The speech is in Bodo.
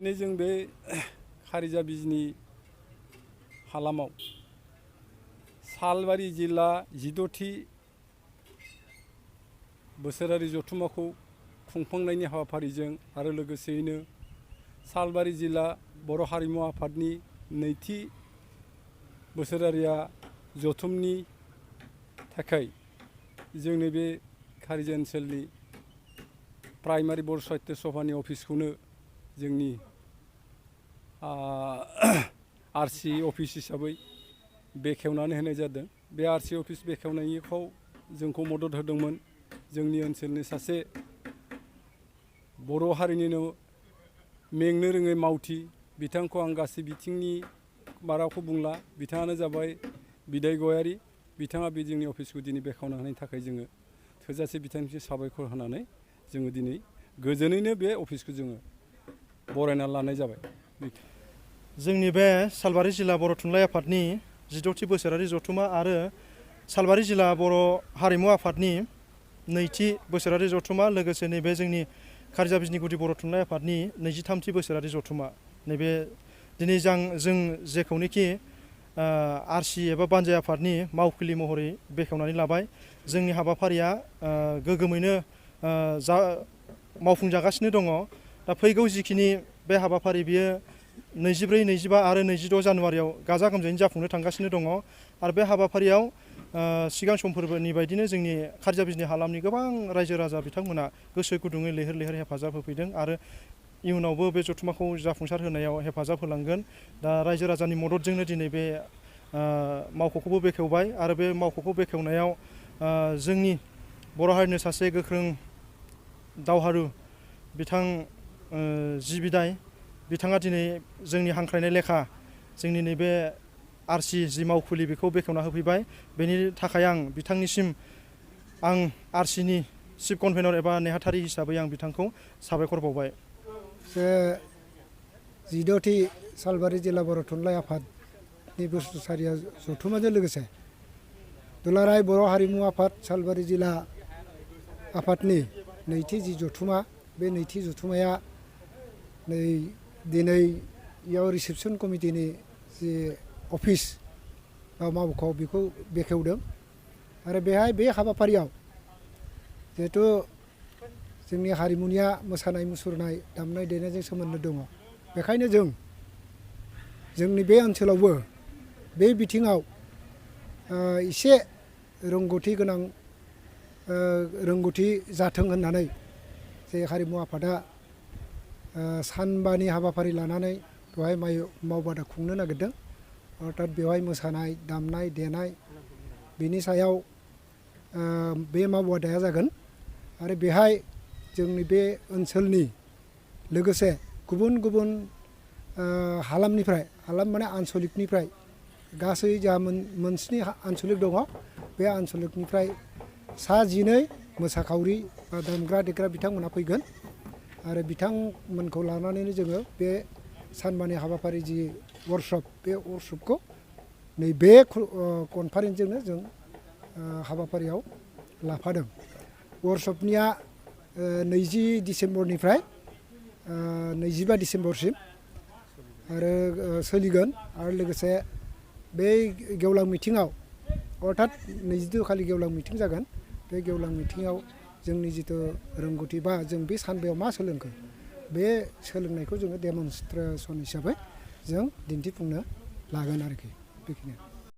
जों बे खारिजा बिजनि हालामाव सालबारि जिल्ला 16थि बोसोरारि जथुम्माखौ खुंफुंनायनि हाबाफारिजों आरो लोगोसेयैनो सालबारि जिल्ला बर' हारिमु आफादनि 2थि बोसोरारिया जथुमनि थाखाय जोंनि बे खारिजा ओनसोलनि प्राइमारि बर' साहित्य सभानि अफिसखौनो जोंनि आरसि अफिस हिसाबै बेखेवनानै होनाय जादों। बे आरसि अफिस बेखेवनायखौ जोंखौ मदद होदोंमोन जोंनि ओनसोलनि सासे बर' हारिनिनो मेंनो रोङै मावथि, बिथांखौ आं गासै बिथिंनि बाराखौ बुंला, बिथाङानो जाबाय बिदाय गयारि। बिथाङा बे जोंनि अफिसखौ दिनै बेखेवना होनायनि थाखाय जोङो थोजासे बिथांनिसिम साबायखर होनानै जोङो दिनै गोजोनैनो बे अफिसखौ जोङो बरायना लानाय जाबाय। जोंनि बे सालबारि जिल्ला बर' थुनलाइ आफादनि 16थि बोसोरारि जथुम्मा आरो सालबारि जिल्ला बर' हारिमु आफादनि 2थि बोसोरारि जथुम्मा, लोगोसे नैबे जोंनि खारिजा बिजनि गुदि बर' थुनलाइ आफादनि 23थि बोसोरारि जथुम्मा, नैबे दिनै जों जेखौनोखि आरसि एबा बानजाय आफादनि मावखुलि महरै बेखेवनानै लाबाय। जोंनि हाबाफारिया गोगोमैनो मावफुंजागासिनो दङ। दा फैगौ जिखिनि बे हाबाफारि बियो 24, 25 आरो 26 जानुवारियाव गाजा गोमजायैनो जाफुंनो थांगासिनो दङ। आरो बे हाबाफारियाव सिगां समफोरनि बायदिनो जोंनि खारिजा बिजनि हालामनि गोबां रायजो राजा बिथांमोना गोसो गुदुङै लैहोर लैहोर हेफाजाब होफैदों आरो इयुनावबो बे जथुम्माखौ जाफुंसार होनायाव हेफाजाब होलांगोन। दा रायजो राजानि मददजोंनो दिनै बे मावख'खौबो बेखेवबाय आरो बे मावख'खौ बेखेवनायाव जोंनि बर' हारिनि सासे गोख्रों दावहारु बिथां जि बिदाय बिथाङा दिनै जोंनि हांख्रायनाय लेखा जोंनि नैबे आरसि जि मावखुलि बेखौ बेखेवना होफैबाय। बेनि थाखाय आं बिथांनिसिम आरसिनि चिफ कनभेनर एबा नेहाथारि हिसाबै आं बिथांखौ साबायखर बावबाय। 16थि सालबारि जिल्ला बर' थुनलाइ आफादनि बोसोरारि जथुम्माजों लोगोसे दुलाराय बर' हारिमु आफाद सालबारि जिल्ला आफादनि 2थि जि जथुम्मा, बे 2थि जथुम्माया दिनै इयाव रिसेपसन कमिटिनि जि अफिस बा मावख' बेखौ बेखेवदों। आरो बेहाय बे हाबाफारियाव जिहेथु जोंनि हारिमुनिया मोसानाय मुसुरनाय दामनाय देनायजों सोमोन्दो दङ, बेखायनो जोंनि बे ओनसोलावबो बे बिथिङाव एसे रोंगौथि गोनां रोंगौथि जाथों होननानै जे हारिमु आफादा सानबानि हाबाफारि लानानै बेवहाय मावबादा खुंनो नागिरदों। अर्थात बेवहाय मोसानाय दामनाय देनाय बिनि सायाव बे मावबादाया जागोन। आरो बेहाय जोंनि बे ओनसोलनि लोगोसे गुबुन गुबुन हालाम माने आन्सलिकनिफ्राय गासै जा 9 आन्सलिक दङ, बे आन्सलिकनिफ्राय सा 12 मोसाखावरि बा दामग्रा देग्रा बिथांमोना फैगोन। आरो बिथांमोनखौ लानानैनो जोङो बे सानबानि हाबाफारि जि वर्कशप, बे वर्कशपखौ नैबे कनफारेन्सजोंनो जों हाबाफारियाव लाफादों। वर्कशपनिया 20 डिसेम्बरनिफ्राय 25 डिसेम्बरसिम आरो सोलिगोन। आरो लोगोसे बे गेवलां मिथिङाव अर्थात 22 खालि गेवलां मिथिं जागोन। बे गेवलां मिथिङाव जोंनि जिथु रोंगौथि बा जों बे सानबायाव मा सोलोंखो, बे सोलोंनायखौ जोङो डेमनस्ट्रेसन हिसाबै जों दिन्थिफुंनो लागोन आरोखि बेखिनियानो।